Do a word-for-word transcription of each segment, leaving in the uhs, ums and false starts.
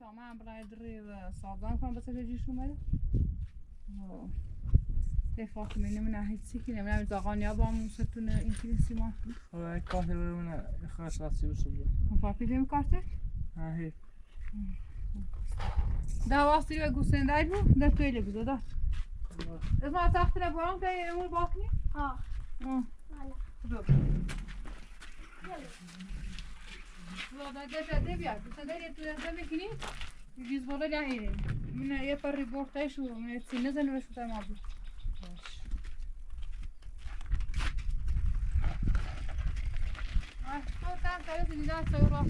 Tamam, bırağı dırı, e, sağdan falan basacak işim var. O. Defak mı, ne mına hiç sikine, mına bir zaman ya, bana mı satın, e, inkini sima. Ay, kahve mına, ihlas nasıl usulü. Papilya mı kartı? Ha, he. Da wasi ve gusen daybu, da töyle güzel da. Esma, tahtına buram, da emur bakni? Ha. Hı. Dur. Dur, da, da, da, da, bir yer. Gusen daybu, tu da, da, mekini. Biz böyle ya, e, mine yapar reportaj şu, mine sinne sen ve şu tamam. Ay, korkan karı sinne sonra.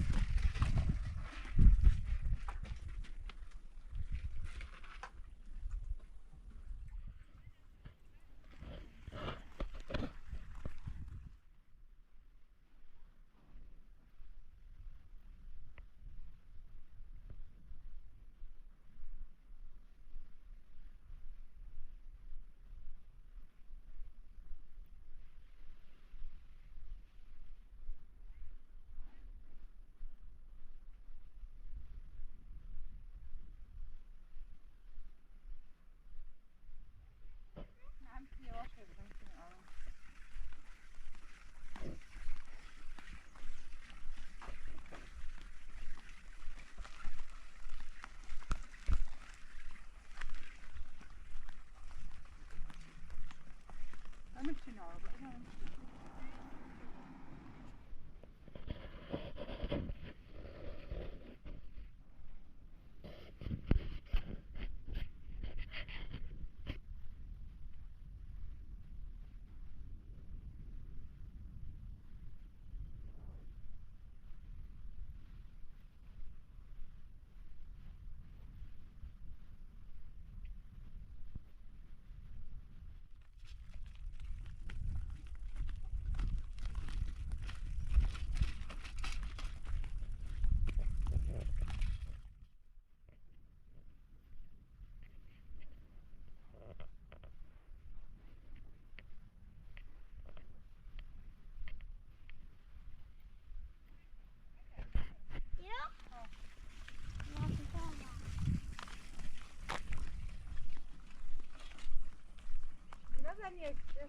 Biraz hani etti.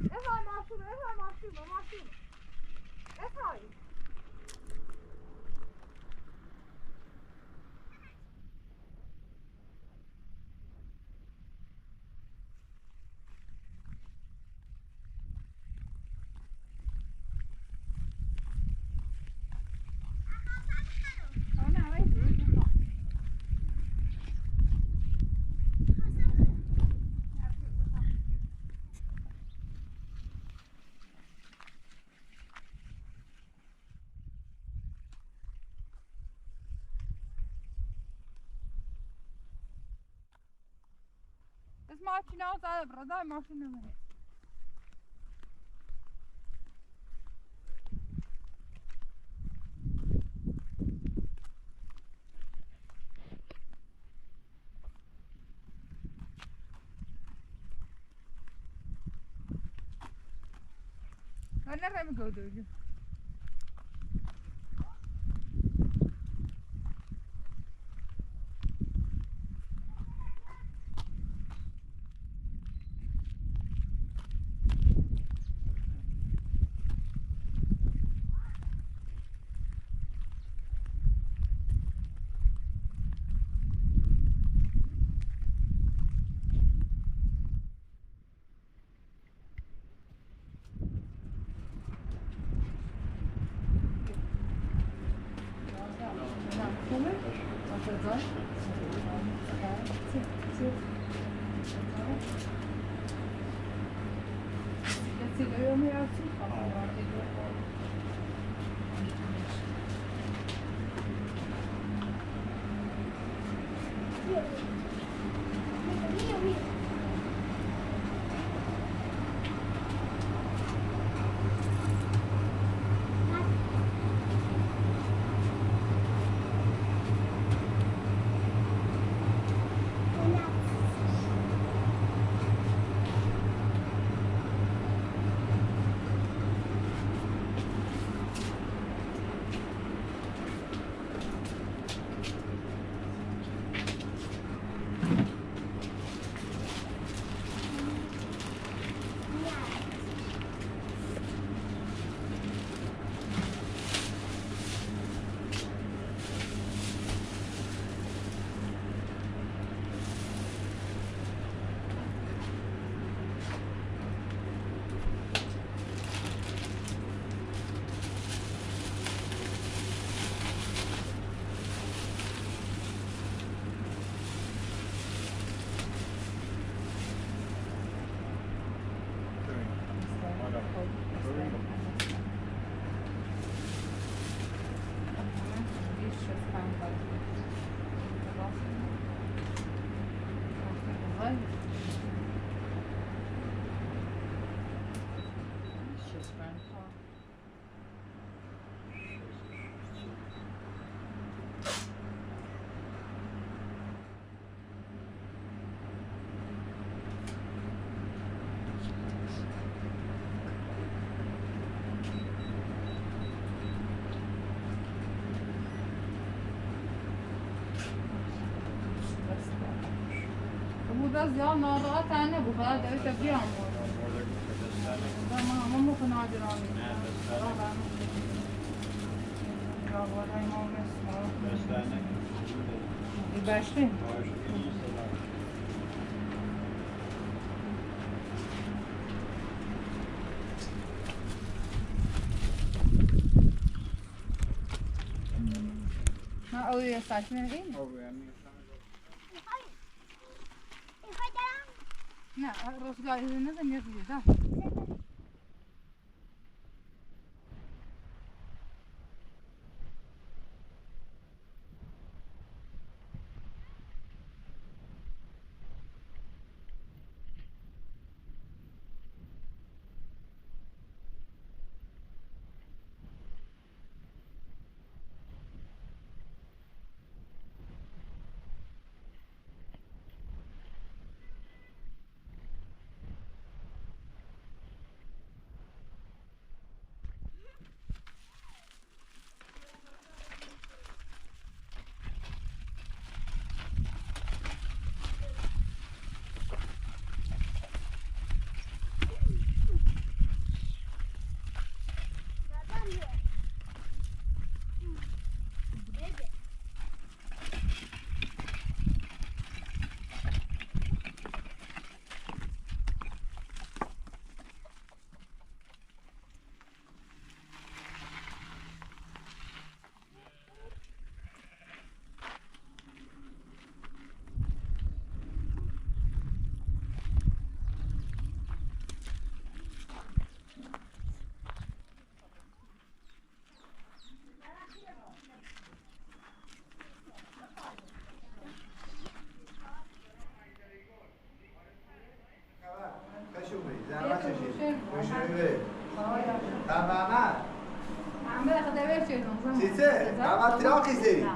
Efendim, aşırı, efendim, aşırı, aşırı. Efendim. Bes mašina, tada brada, mašina mene. Kana rem godo. بو بس يا ناظرة تانية بو خلاص ده بيت بيان. تمام، ممكن نادر. خوش اومدی. زحمت کشید. خوش اومدی. تمام. چیسه؟ تمام، تراقی زی.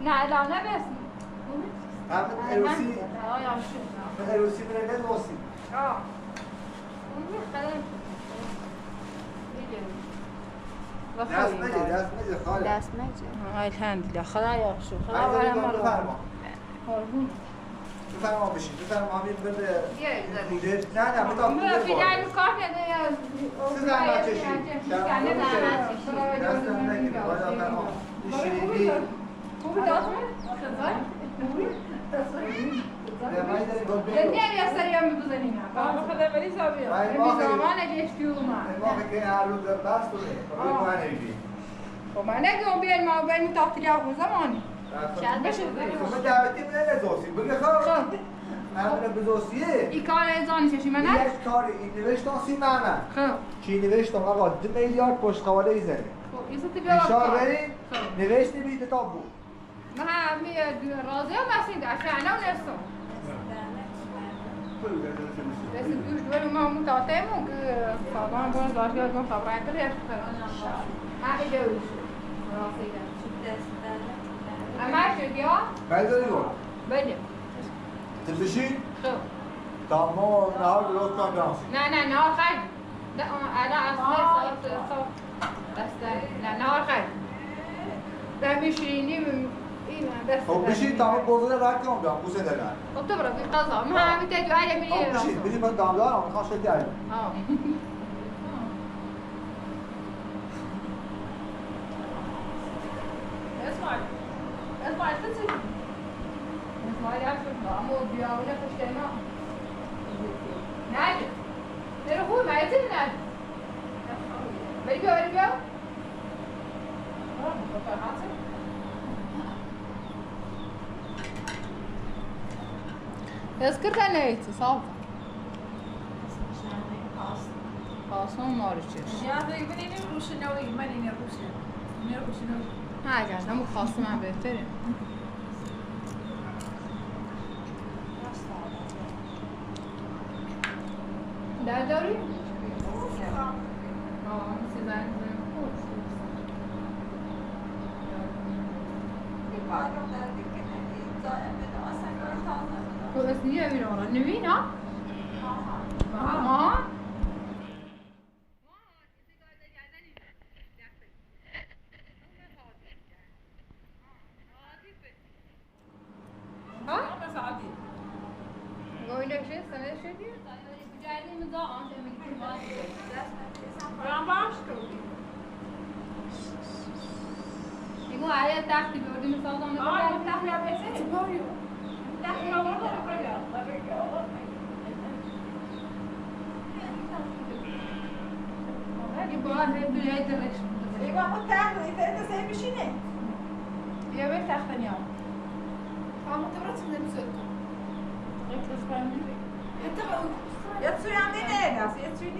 نه، نه، نه، بس. تمام، عروسی. عروسی بره، نه دوستی. دست نگیر، دست نگیر، خاله. دست نگیر. الحمدلله، خدا یاخشی. خدا بفرما. قربون. بفرما بشین، بفرما همین بده. نه، نه، بتا. سه زحمت کشی. دست نگیر، خدا بفرما. شیرینی. خوبی داستون؟ خوبی؟ خوبی؟ خب من نگم بیاین، ما باید تعطیلی آخر زمانی. بشه. خب دعوتی من نزوسی. بگه خب. خب. من بزوسیه. ای کار زانی چشی من نه؟ یک کار این نوشتاسی من نه. خب. چی نوشتم آقا؟ دو میلیارد پشت قواله ای زنه. خب، ایسا تی بیا فشار وقت. برین، خب. نوشته بیده تا بو. ما همی راضی هم هستیم، در شأنه هم نیستم. بس دوش دوری ما همون تاتیمون که سامان باز داشت، یادم خبر نکرد، یه شکر. ها، ایده اوش. راضی ده. اما شد یا؟ بله، بله. بله. تبشی؟ خب. تا ما نهار درست کن برم. نه، نه، نهار خیر. نه، آه، الان اصلاً ساعت، ساعت، اصلاً، نه، نهار خیر. به همین شیرینی، این، بس. خب، بشین، تا ما بازار رد کنم، بیام، بوسه دارم. خب، تو برو، بی قضا. ما همین تیجو، آره، می‌ریم. خب، بشین، بریم، من دامدار، آمریکا شد، آره. آه. اسماعیل. اسماعیل، تو چی؟ اسماعیل، یا شد، اما بیا، اونه پشت ما. نه. ترى هو ما يتمنى. بيجي ولا بيجي؟ Eskir de ne eti, salta. Kalsın, nar içer. Ya da ben ne ruşu ne o, ben ne ruşu. Ne ruşu ne o. Ha, ya, ama kalsın, ha, beter. Yadori? Aa, Suzanne, Suzanne. Ko esniye bir ora. Nüvina? Aha. Aha. Ha? Öyle şey, sana şey diyor. Ben başka. Digo, ay, taxi gördüğünüz zaman. Ay, taxi ya, ben seni görüyorum. Taxi ya, orada. Yatsı uyandı ne yatsı, yatsı uyandı.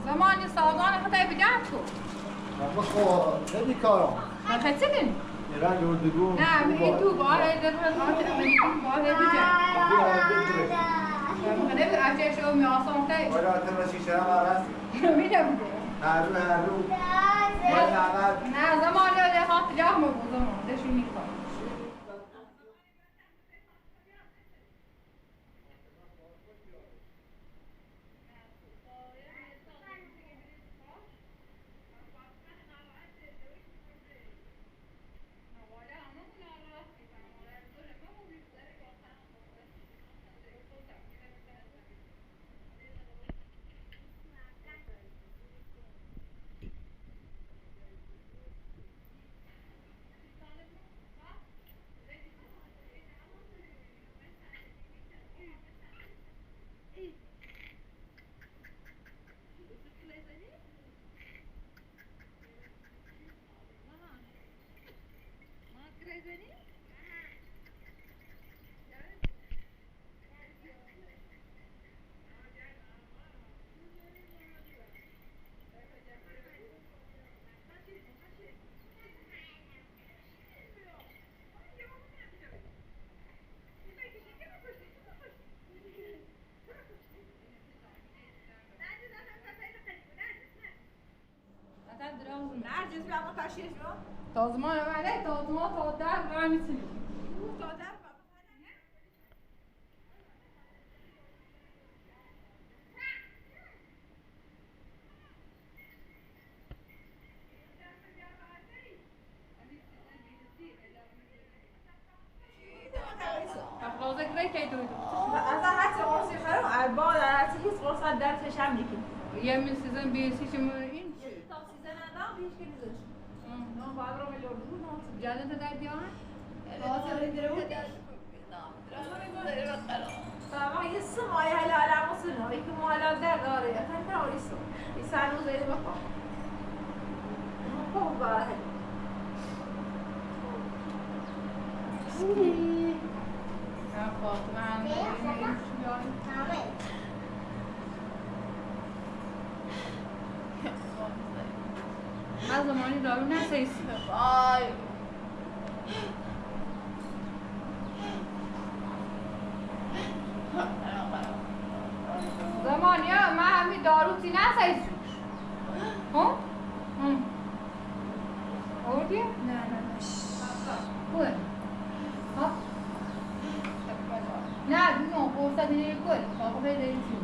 Zamanı sağdan hata yapacak mı? Ama o ne bir karar? Ha, kaçının? Herhalde orada bu. Ha, bu tu var, eder var, var, var, var, var. Ya, bu kadar bir ateş olmuyor, aslan tay. Böyle hatırla şişe var, ha? Bilmiyorum. Harru, harru. Ne zaman öyle hak yapma bu zaman. De şimdi bak. Tozma, öyle tozma, tozma, tozma. Fazla gerek duydum. Yemin sizin bir seçim ince. Cennete de diyor. Tamam, yıssın, ay helal olsun. İki muhalal der araya. Sen de o yıssın. İnsan uzayı bak. Çok var. Zamani daalu nɛɛ sɛɛ si. Ay. Zamani ya ma mi daalu ti nɛɛ sɛɛ si. Hã? Hmm. Odi? Nɛɛ, nɛɛ, nɛɛ. Shh. Kuɛ. Hã? Nɛɛ, du nɔ ko sa di kuɛ. Ko ko be de ti.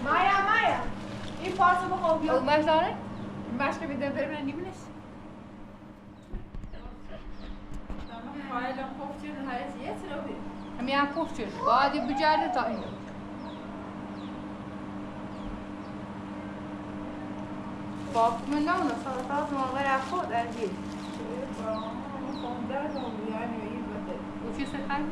Maya, Maya. Impossible. Maaş dare? Maaş ki bir de vermem, ne bileyim. Hemî yan pof çir. Baadî bucardı ta ino. Bak, mı ne ona? Sana sağ olsun, ver, afo, ben değil. Bu şey sakar mı?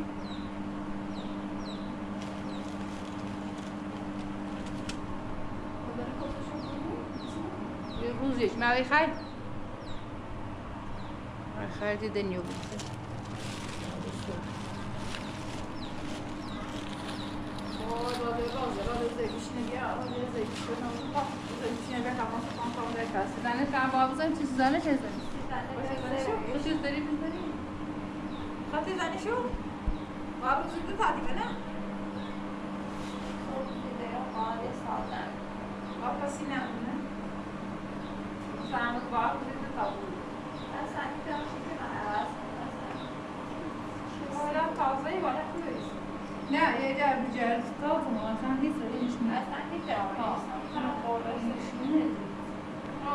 Ruz yeş, mavi kay. Xayr ti de nyo. Zane tam babızın çiz zane çezen. Çiz deri biz deri. Xatı zane şu. Babızın da tadı bana. Baba Sinan. Sandık babızın da tadı. Ne, ya, ya, bir yer kaldı mı? Sen hiç öyle düşünme. Ha.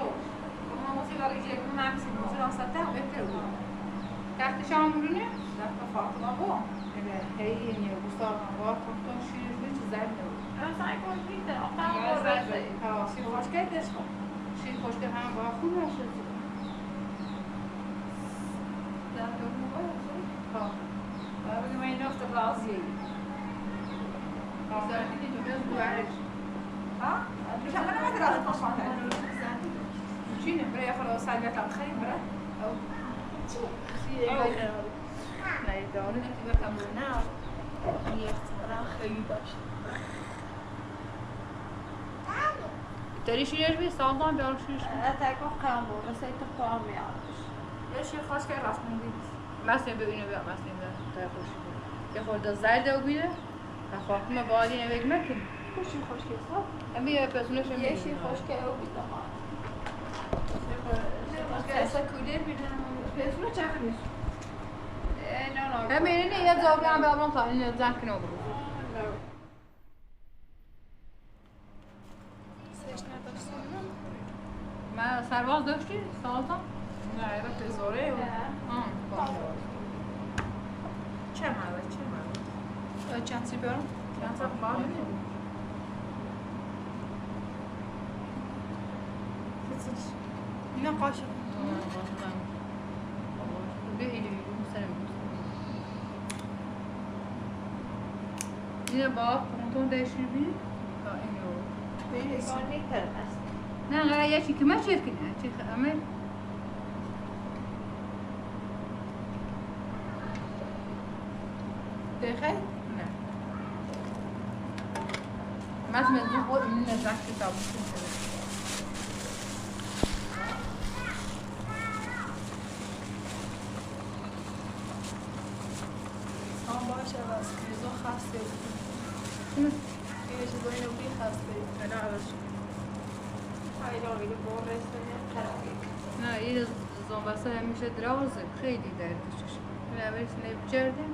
Tahtı şamurunu? Tahtı Fatıma bu. Evet, hey, yeni bu sabah var, tahtı şiirini çizelim. Ha, şiir hoş geldi. Şiir hoş geldi, ha, bak, bu nasıl? Teri şiir bir sağdan bir alışveriş. Ete ko kan bu, mesela tek puan mı yazmış? Ya şey hoş gel resmin bir. Mesne bir ünü bir, mesne bir. Teri hoş bir. Ya orada zerde o bile. Ha, Fatıma bari ne bekmek ki? Hoş, hoş gel sağ. Hem bir yapıyorsun, hoş bir. Ya şey hoş gel o bir zaman. Şey hoş gel. Sen kulir bir. Yapıyorsun, çakınız. E, no, no. Hem elini ya zorlayan bir ablam ta, elini zorlayan ki ne olur? No. Seçnə daşsın. Mə sərvaz döşdü, salata. Nə, elə tez oraya. Hə. Hı. Çəmə, çəmə. Çansı bölüm. Çansı var mı? Sıç, sıç. Nə qaşıq? Hı, qaşıq. Bir ili, bir sene. Yine bak, komutan değişir bir. Ha, iniyor. Neyse. Sonra ne tarafa? Ne, ya çekime çekine. Çek, ama. Dexel? Ne. Mas mezun o, inin ne zak kitabı. Ama başa bas, krizon xastı. Hı. Krizon bir xastı. Ana alış. Hayır, o bir bor resmen karar. Ne, iyi zonbası hemişe dravuzı, xeyli derdi çeşit. Ne, ben şimdi bicerdim.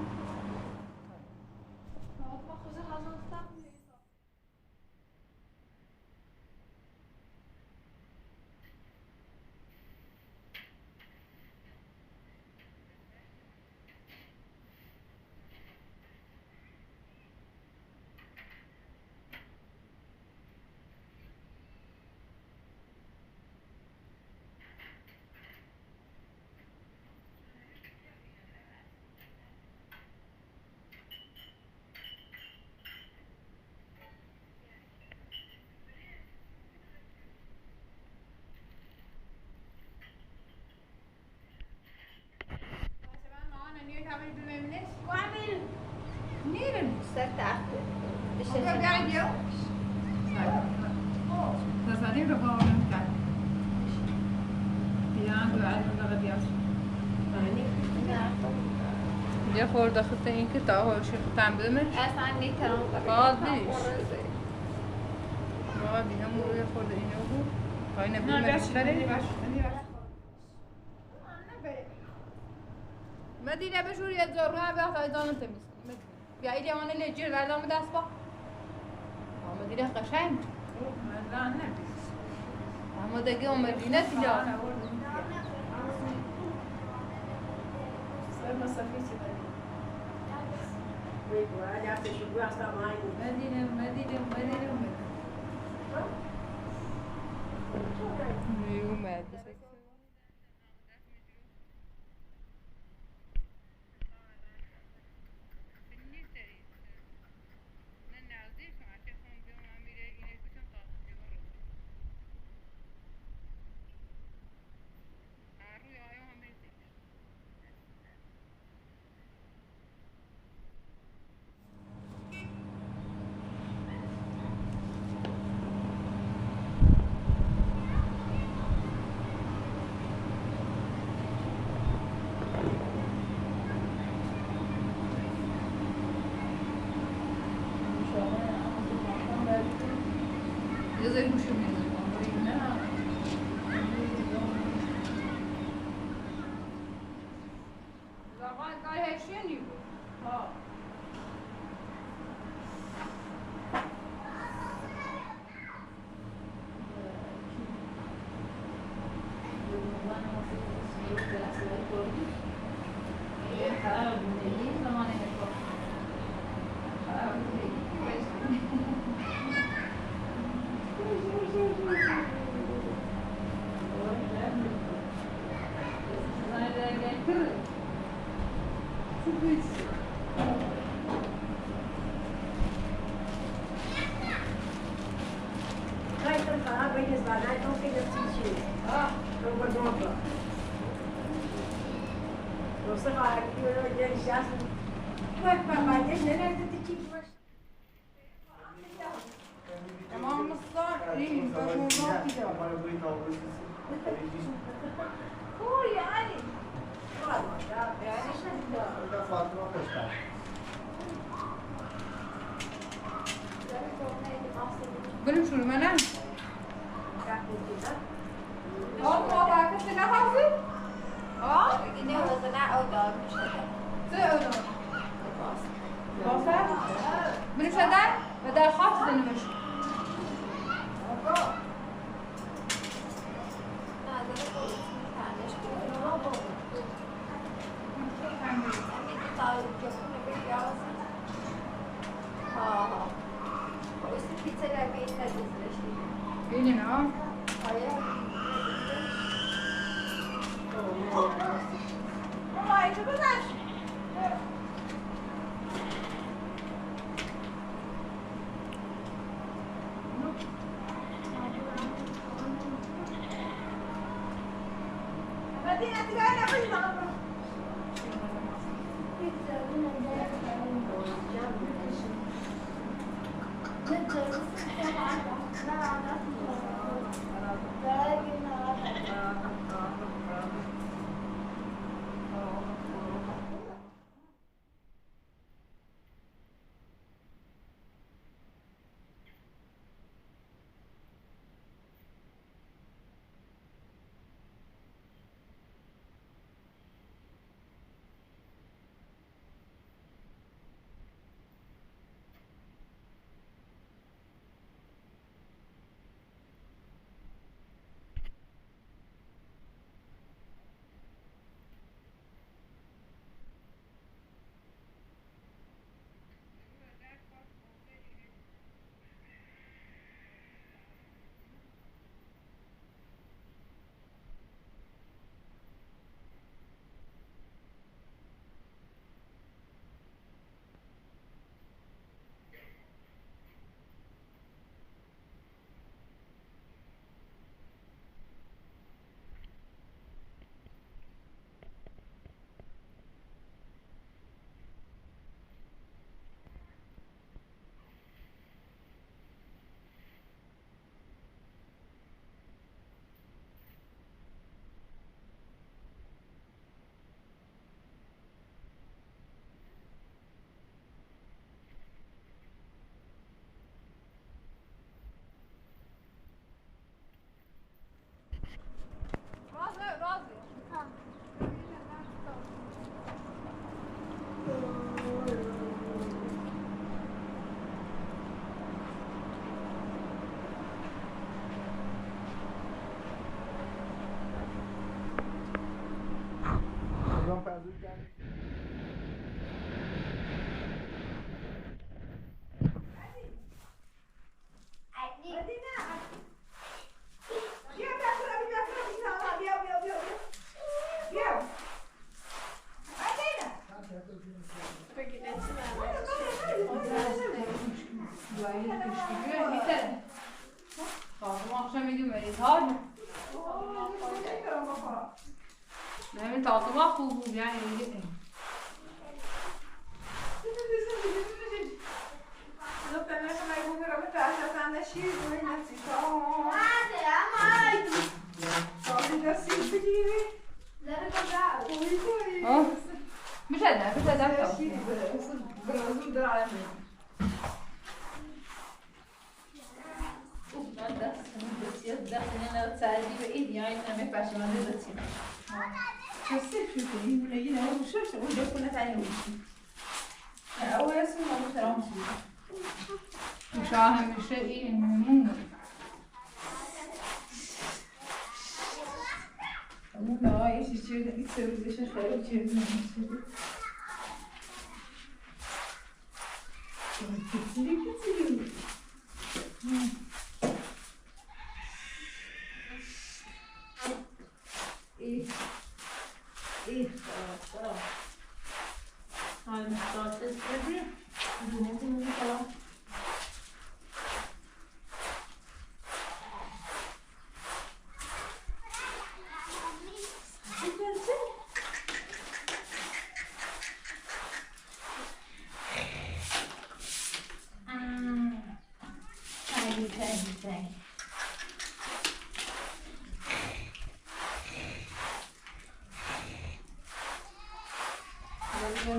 یه خورده خطه این که تا هو شیخ تن بمش. اصلاً نیتران. باز بیش. باز بیش. هم روی خورده اینو بو. پایین نه، بمش. بس، بس، بس. مدینه بشور یه جور ها بیا تا ایدان تمیز. بیا ایدی اونه لجیر وردم دست با. آمدی ره قشنگ. آمادگی آمدی نه تیلا. مدینه، مدینه، مدینه. میومد. Tamam, Mustafa. İyi, ben bunu okuyacağım. Oy, yani. Gülüm şunu bana. Olma, bak, sen ne hazır? Ha? Yine o zaman o da. Sen onu. Basar. Bunu şöyle, ve de hafif dönmüş. Tamam, akşam yemeği hazır. Benim tatlıma kuğu yani. Ha? Bir şey daha, bir şey daha. Uşağı həmişə iyi, memnun.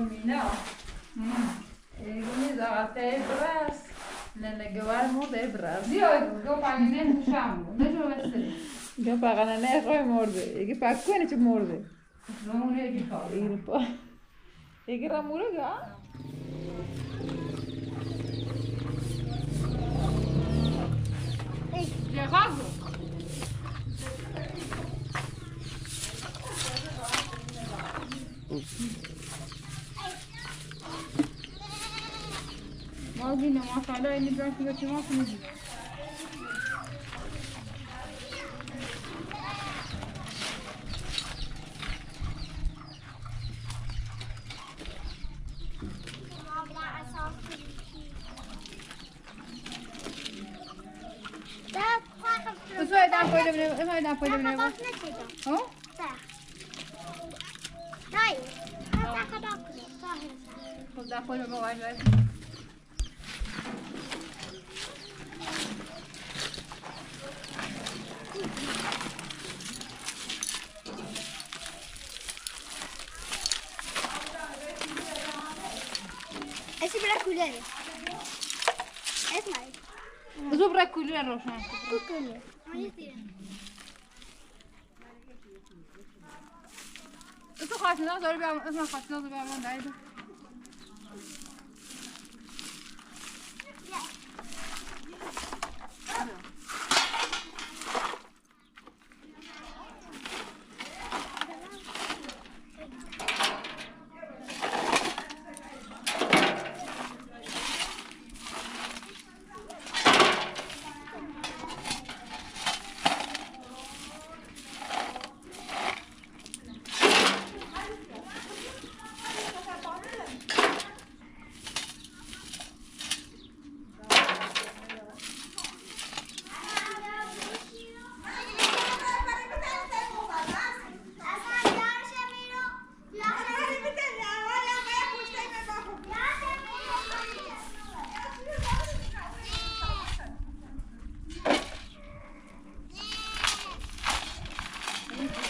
Mina. Hm. Egi mi zaga tɛ bras. Nene ge wari morde bras. Dio, go pa nene chamo. Ne yo este. Go pa nene go morde. Egi pa kweni chi morde. Egi pa. Egi ra mure ga. Eso es de apoyo de, eso es de apoyo de. ¿Oh? Pues de apoyo, no, vaya, vaya. Ese bra kulere. Es mai. Eso bra kulere, Roshan. Kulere. Eso xasina zor bir, eso xasina zor bir daydı.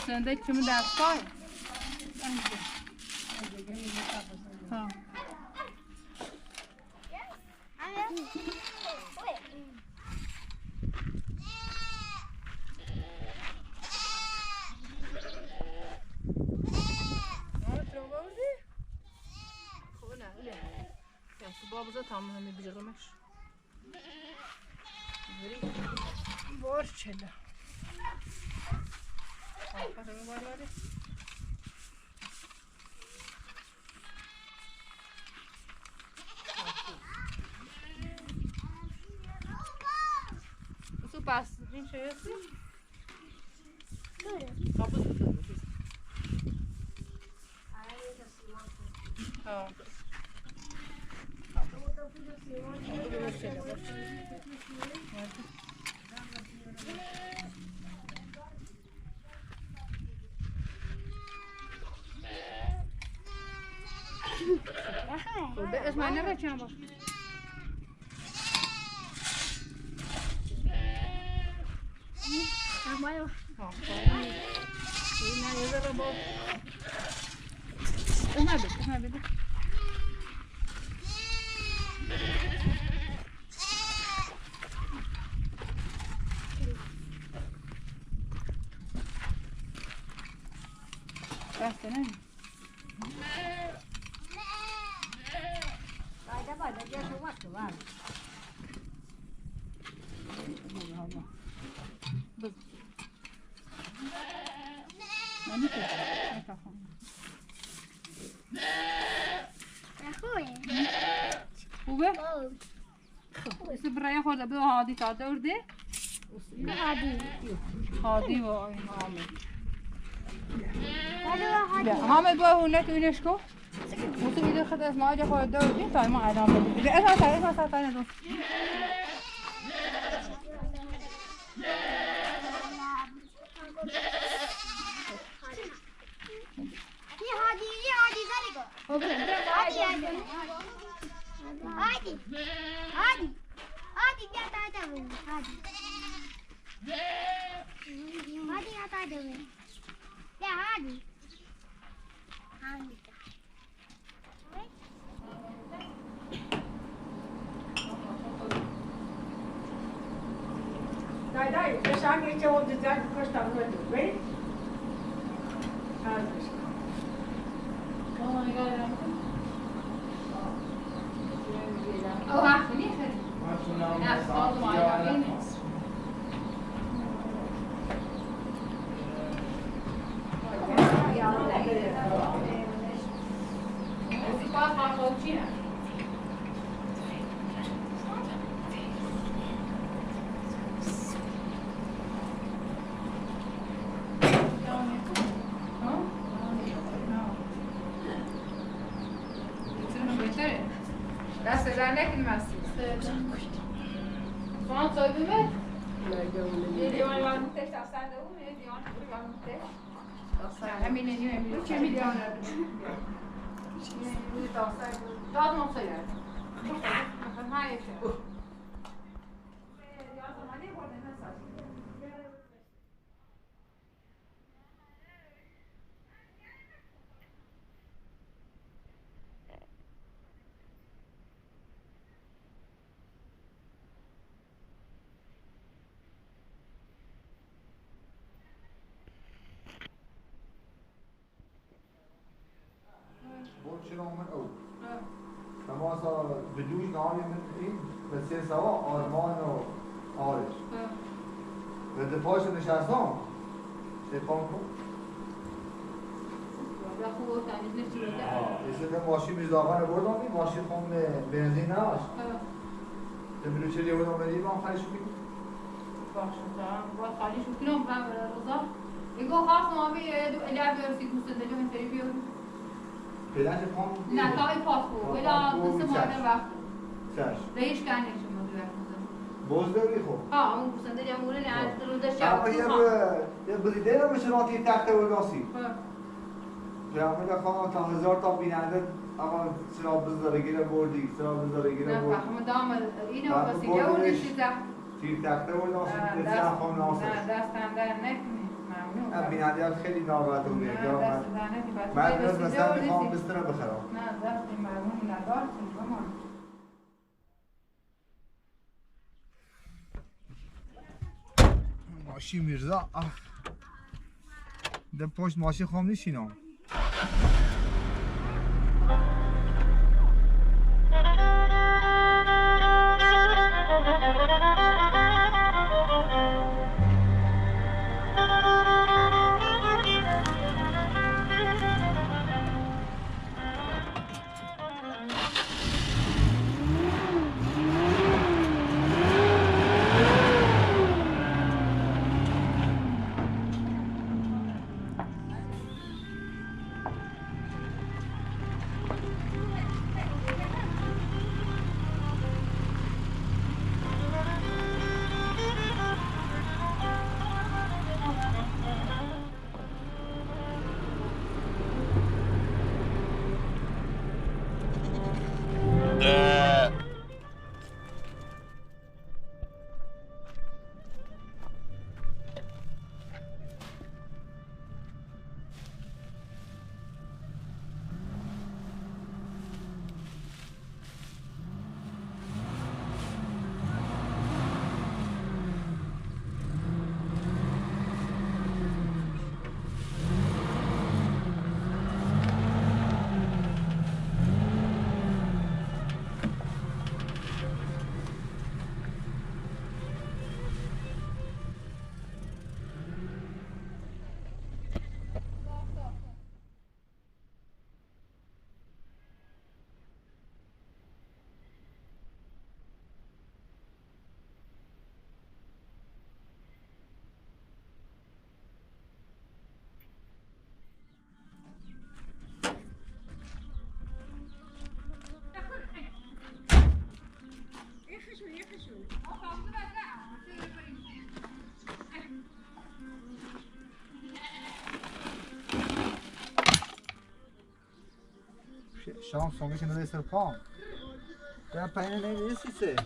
Sen de kimi ders var? Ha. Ya, su babıza tamam, hani bir yığılmış. Borçela. Su pas, bin şey yok. Kapı tutalım. Tamam. خوبه؟ خب، ایسه برای خود بده هادی تا دور ده. هادی. هادی و آمد. هادی. حامد، بیا هونه تو اینش کو. موسو ایده خود از ما جا خود دور ده تا ما الان بده. اسمع تا، اسمع تا، تا نه دوست. یه هادی، یه هادی، زری کو. هادی، هادی. هادی. هادی. هادی، بیا تا، تا بیا. هادی. هادی، بیا تا، تا بیا. بیا، هادی. هادی. دای دای، بشان یه چه وقت زیاد کشتم نده، بی؟ دست درد نکنه، مستی. سلام. سلام، صاحب من. یه دیوان وارد تش، دست درد اون، یه دیوان پوری وارد تش. بۆ چرا من ئەو. تەماسا بدووش ناوی من ئین، بە سێ سەوا ئارمان و ئارش. بە دە پاش نشستان. سێ پانگ کو. ها، ایسه دە ماشی میرزاخان بردم، ماشی خۆم بنزین نەئاشت. دە بلوچێ لێ وەردم، بەری بام خالی شوکی. باشه، تمام. باید خالی شوکی نم، بام بره روزا. ایگو خاص ما بی، دو الیه بیار سی گوسنده، دو انتری بیار. پلاش پام؟ نه، تا ای پاس کو. ولا دو سه ماه وقت. چشم. رئیس کنه شما دو وقت. بوز داری خو. ها، اون گوسنده یا مورد نه، از دو روز شب. یه بریده نمیشه، تیر تخته و لاسی. ها. پیامبر خان تا هزار تا بیننده، آقا، چرا بزرگی رو بردی، چرا بزرگی رو بردی. نه، فهمم، دام اینو بس بردش. تیر تخته و ناصر، نه، دست، خان ناصر. نه، دست تنده نکنی. ممنون. نه، بیننده خیلی ناراحت بودی. نه، دست تنده نکنی. من مثلا می‌خوام بستنه بخرم. نه، دست ممنون نداشتیم، بمان. ماشی میرزا، آه. دە پشت ماشی خۆم نیشینم. Chance, on vit que nous laisse le prendre. T'as pas aimé ici, c'est.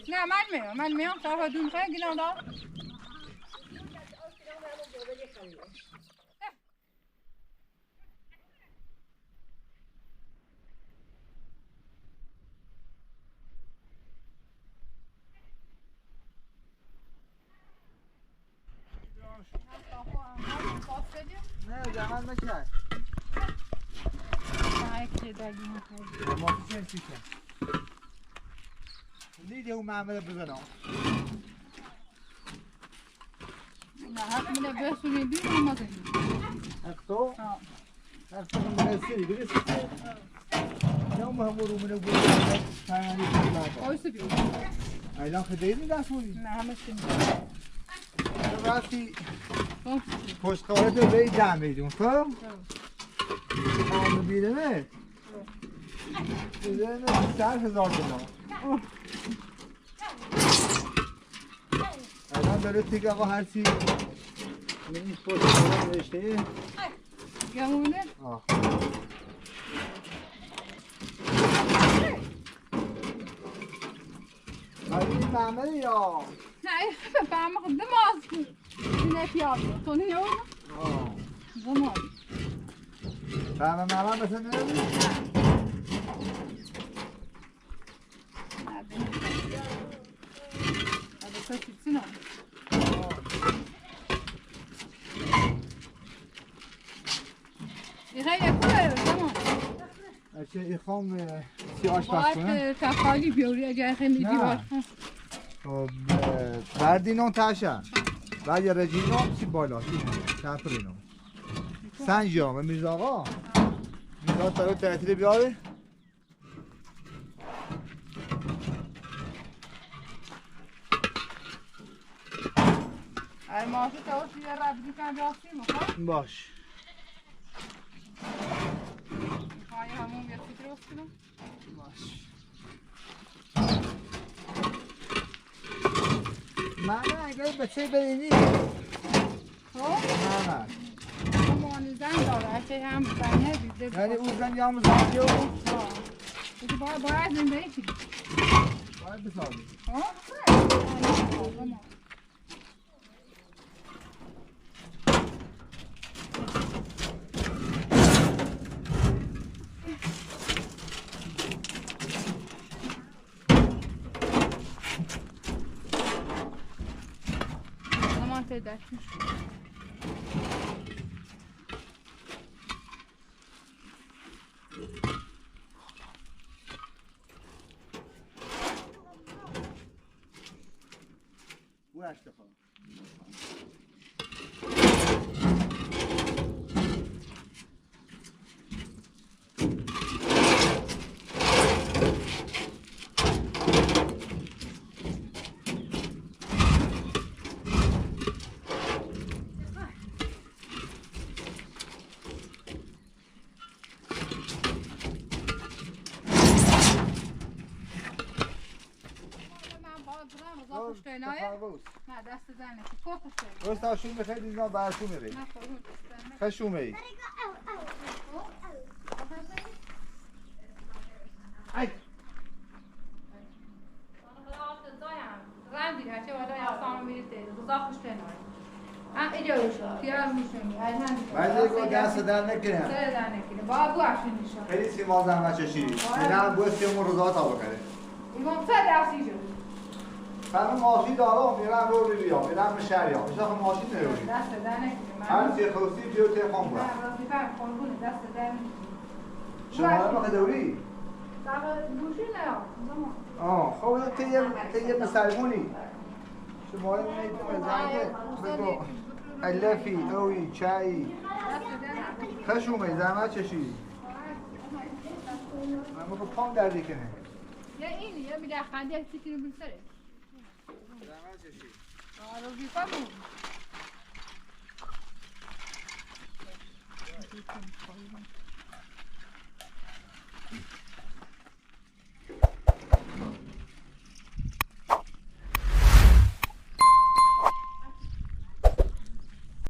نه، من میام، من میام، تا دون خیلی گلان دار. نه، زحمت نکش. نه، اگه داری می‌خوای. ما چی چی کن؟ لیدی او معامله بزنم. نه، حق منه بسونی بیرون اومده. حق تو؟ ها. حق تو منه سری بیرون سری. نه، ما هم رو منه بود. آی سری. ایلان خدایی می دست بودی. نه، همه سری. راستی. ها. پشت کاره تو به جمع می‌دون، خب؟ ها. آن بیرونه. بزنه بیست هزار تومان. الان داره تیک آقا هرچی منی پست نوشته. گمونه؟ آه. این معمل یا؟ نه، این فهمه خود دماغ. این پیاده. تو نه یو؟ آه. زمان. فهمه معمل مثلاً نه؟ اچه، این خام، اه، سی آشپزخونه. باید، اه، تخالی بیاری، اگه خیلی دیوار. خب، اه، بردینم تاشه. بعد یه رجینم، سی بالا، سی چپرینم. سنجام، میرزا آقا. میرزا آقا، تعطیل بیاری. ای ماشی، تو یه را بدی کن جا سیم، خب؟ باش. های همون یه فکر کنم. باش. من اگه بچه بینی. خب؟ نه، نه. اما اون زن داره، اگه هم زنه بیده. یعنی اون زن یا هم زن یا؟ ها. دیگه باید، باید زندگی کنی. باید بسازی. ها؟ Tamam, Sedat. Bu yaşta falan. من باید برم، رضا خوشتینایه. نه، دست درد نکنه. کو خوشتینایه؟ درست، شوم بخیر، اینا براتون می‌ره. نه، قربون، دست درد نکنه. خوش اومدی. ای. رندی، هرچه والا یا سامو می‌ریزه. رضا خوشتینایه. ها، اینجا روشن، خیار روشن، الحمدلله. بعد دیگه دست درد نکنه. سر درد نکنه. بابا، بو افشین نشان. خیلی سیما زحمت چشیدی. آره. اینا هم باید سیمو رضا تا بکنه. ایمان سر درسی جو. خانم ماشی دارم، می‌رم رو ری بیام، می‌رم شهر یا. ایشا خب ماشی نروی. دست درد نکنه. هر چی خواستی بیو تلفن کن. من راضی فهم، قربون، دست درد نکنه. شما هم خدوری؟ آه، خب، تی یه، تی یه مسلمونی. شما این می‌کنه زنده بگو. علفی، اوی، چایی. خوش اومدی، زحمت چشی. من می‌گم پام دردی کنه. یا اینی، یا می‌گه خنده فکر بسره. زحمت چشی.